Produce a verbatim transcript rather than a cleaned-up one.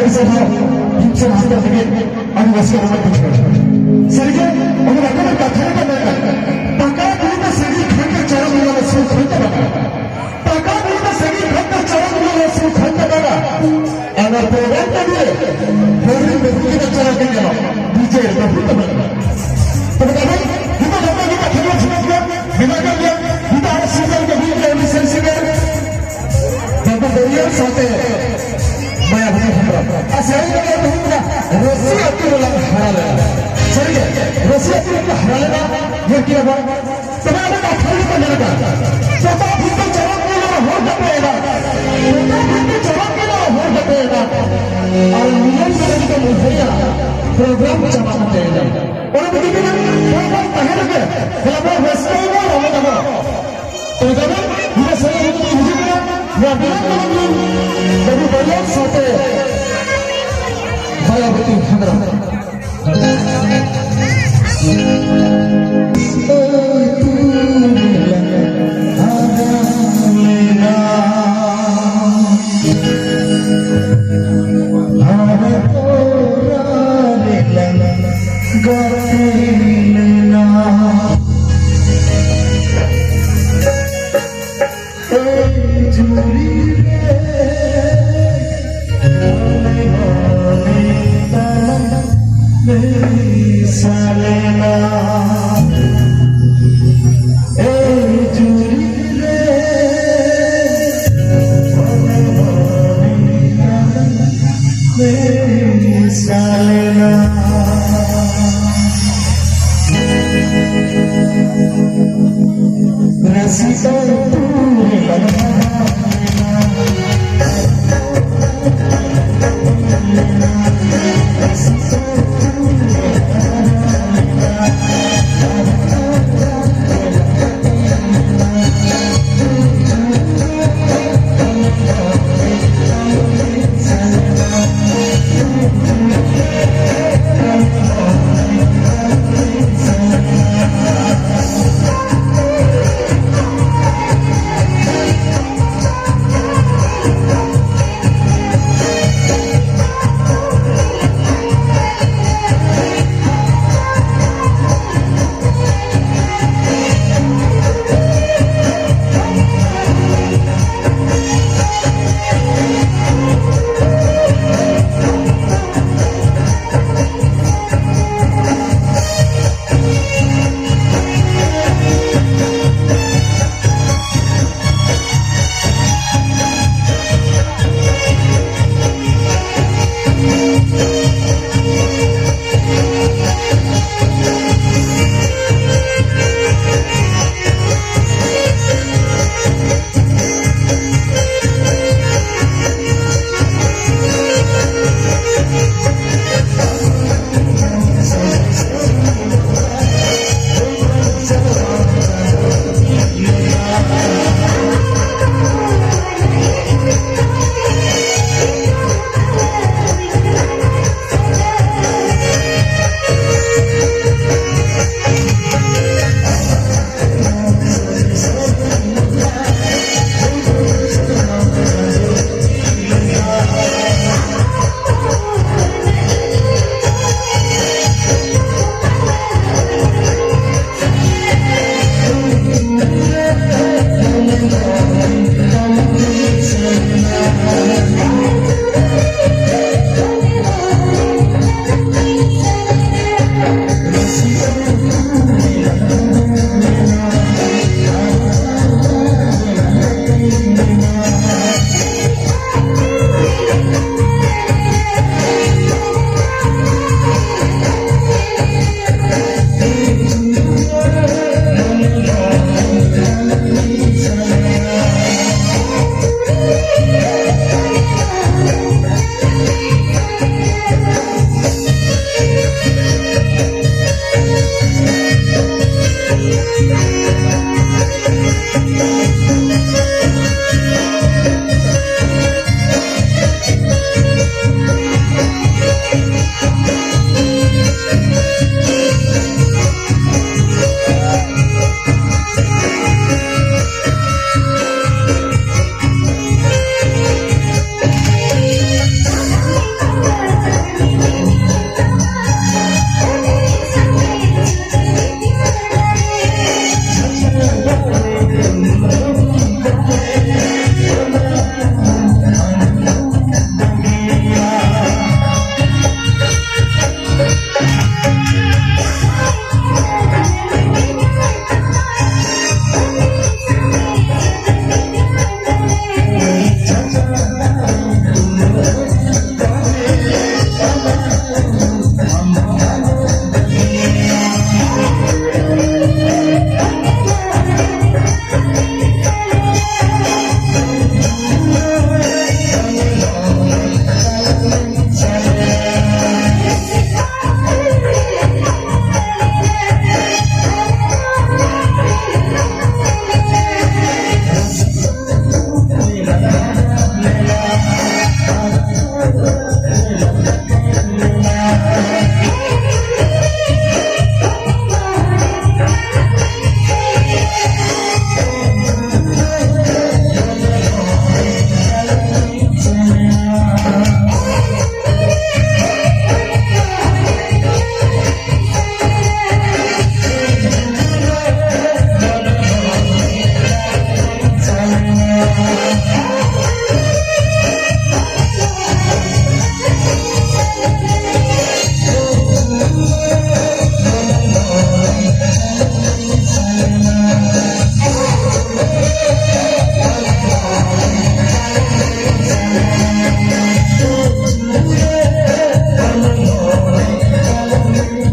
ᱟᱹᱰᱤ ᱥᱟᱨᱦᱟᱣ᱾ ᱤᱧ ᱥᱮᱫ ᱦᱟᱱᱛᱮ ᱞᱟᱹᱜᱤᱫ ᱟᱹᱰᱤ ᱨᱟᱹᱥᱠᱟᱹ ᱨᱚᱢᱚᱡᱽ ᱵᱩᱡᱷᱟᱹᱣ᱾ ᱥᱟᱹᱨᱤᱜᱮ, ᱚᱱᱟ ᱵᱟᱠᱚ ᱢᱮᱱ, ᱠᱟᱛᱷᱟ ᱨᱮᱠᱚ ᱢᱮᱱᱟ, "ᱯᱟᱠᱟ ᱠᱩᱲᱤ ᱫᱚ ᱥᱟᱹᱜᱤ ᱠᱷᱟᱱ ᱫᱚ ᱪᱟᱨᱚᱠ ᱧᱮᱞᱚᱜ ᱥᱩᱨ ᱠᱷᱟᱱ ᱫᱚ ᱵᱟᱝᱟ᱾ ᱯᱟᱠᱟ ᱠᱩᱲᱤ ᱫᱚ ᱥᱟᱹᱜᱤ ᱠᱷᱟᱱ ᱫᱚ ᱪᱟᱨᱚᱠ ᱧᱮᱞᱚᱜ ᱥᱩᱨ ᱠᱷᱟᱱ ᱫᱚ ᱵᱟᱝᱟ᱾ ᱟᱨ ᱚᱱᱟ ᱯᱨᱳᱜᱨᱟᱢ ᱴᱟᱺᱰᱤ ᱨᱮ ᱦᱚᱲ ᱨᱮᱱ ᱵᱟᱹᱦᱩ ᱜᱮ ᱪᱟᱨᱚᱠ ᱜᱮ ᱧᱮᱞᱚᱜ, ᱰᱤᱡᱮ ᱵᱟᱹᱦᱩ ᱫᱚ ᱵᱟᱝᱟ᱾" ᱛᱚᱵᱮ ᱫᱟᱫᱟ, ᱱᱤᱛᱚᱜ ᱡᱚᱛᱚ ᱜᱮ ᱠᱟᱛᱷᱟ ᱵᱚᱱ ᱥᱮᱬᱟ ᱠᱮᱫᱟ, ᱢᱮᱱᱟᱜ ᱠᱟᱜ ᱜᱮᱭᱟ, ᱱᱤᱛᱚᱜ ᱟᱨᱚ ᱥᱤᱝᱜᱟᱨ ᱠᱚ ᱦᱩᱭᱩᱜ ᱜᱮᱭᱟ, ᱩᱱᱤ ᱥᱮᱱ ᱥᱤᱝᱜᱟᱨ᱾ ᱵᱟᱵᱩ ᱵᱟᱹᱨᱭᱟᱹ ᱥᱟᱶᱛᱮ ᱢᱟᱭᱟᱵᱚᱛᱤ ᱦᱮᱢᱵᱨᱚᱢ᱾ ᱟᱨ ᱥᱮᱨᱮᱧ ᱨᱮᱱᱟᱜ ᱫᱚ ᱦᱩᱭᱩᱜ ᱠᱟᱱᱟ, "ᱨᱟᱹᱥᱤ ᱟᱹᱛᱩ ᱨᱮᱞᱟᱝ ᱦᱟᱨᱟ ᱞᱮᱱᱟ᱾" ᱥᱟᱹᱨᱤᱜᱮ, ᱨᱟᱹᱥᱤ ᱟᱹᱛᱩ ᱨᱮᱞᱟᱝ ᱦᱟᱨᱟ ᱞᱮᱱᱟ, ᱧᱮᱞ ᱠᱮᱫᱟ ᱵᱚᱱ᱾ ᱛᱚᱵᱮ ᱟᱵᱚ ᱠᱟᱛᱷᱟ ᱨᱮᱜᱮ ᱠᱚ ᱢᱮᱱ ᱠᱟᱜᱼᱟ, "ᱯᱚᱛᱟᱵ ᱵᱷᱤᱛ ᱫᱚ ᱪᱚᱨᱚᱠ ᱧᱮᱞᱚᱜ ᱦᱚᱨ ᱛᱟᱯᱮ ᱮᱱᱟ, ᱯᱚᱛᱟᱵ ᱵᱷᱤᱛ ᱫᱚ ᱪᱚᱨᱚᱠ ᱧᱮᱞᱚᱜ ᱦᱚᱨ ᱛᱟᱯᱮ ᱮᱱᱟ, ᱟᱨ ᱱᱤᱭᱚᱢ ᱫᱚ ᱡᱩᱫᱤ ᱯᱮ ᱢᱩᱴᱷᱟᱹᱭᱟ, ᱯᱨᱳᱜᱨᱟᱢ ᱪᱟᱵᱟ ᱠᱟᱛᱮ ᱮᱱᱟ᱾" ᱚᱱᱟ ᱠᱚ ᱡᱩᱫᱤ ᱵᱚᱱ ᱛᱟᱦᱮᱸ ᱞᱮᱠᱟ, ᱛᱟᱦᱞᱮ ᱟᱵᱚ ᱨᱟᱹᱥᱠᱟᱹ ᱟᱵᱚ, ᱨᱚᱢᱚᱡᱽ ᱟᱵᱚ᱾ ᱛᱚᱵᱮ ᱫᱚ ᱱᱤᱭᱟᱹ ᱥᱮᱨᱮᱧ ᱨᱮ ᱦᱤᱡᱩᱜ ᱠᱟᱱᱟ, ᱱᱚᱣᱟ ᱵᱤᱞᱚᱢ ᱵᱤᱞᱚᱢ ᱫᱤᱱ ᱵᱟᱹᱵᱩ ᱵᱟᱹᱨᱭᱟᱹᱛ ᱥᱟᱶᱛᱮ ᱢᱟᱭᱟᱵᱚᱛᱤ ᱦᱮᱢᱵᱨᱚᱢ᱾ ᱦᱟᱨᱟ ᱛᱚᱨᱟ ᱨᱮᱞᱟᱝ ᱜᱟᱛᱮ ᱞᱮᱱᱟ᱾ ᱮᱭ ᱡᱩᱨᱤ ᱨᱮ, ᱢᱚᱱᱮ ᱢᱚᱱᱮ ᱛᱟᱞᱟᱝ ᱢᱮᱥᱟ ᱞᱮᱱᱟ᱾ ᱮᱭ ᱡᱩᱨᱤ ᱨᱮ, ᱢᱚᱱᱮ ᱢᱚᱱᱮ ᱛᱟᱞᱟᱝ ᱢᱮᱥᱟ ᱞᱮᱱᱟ᱾ ᱨᱟᱹᱥᱤ ᱟᱹᱛᱩ ᱨᱮ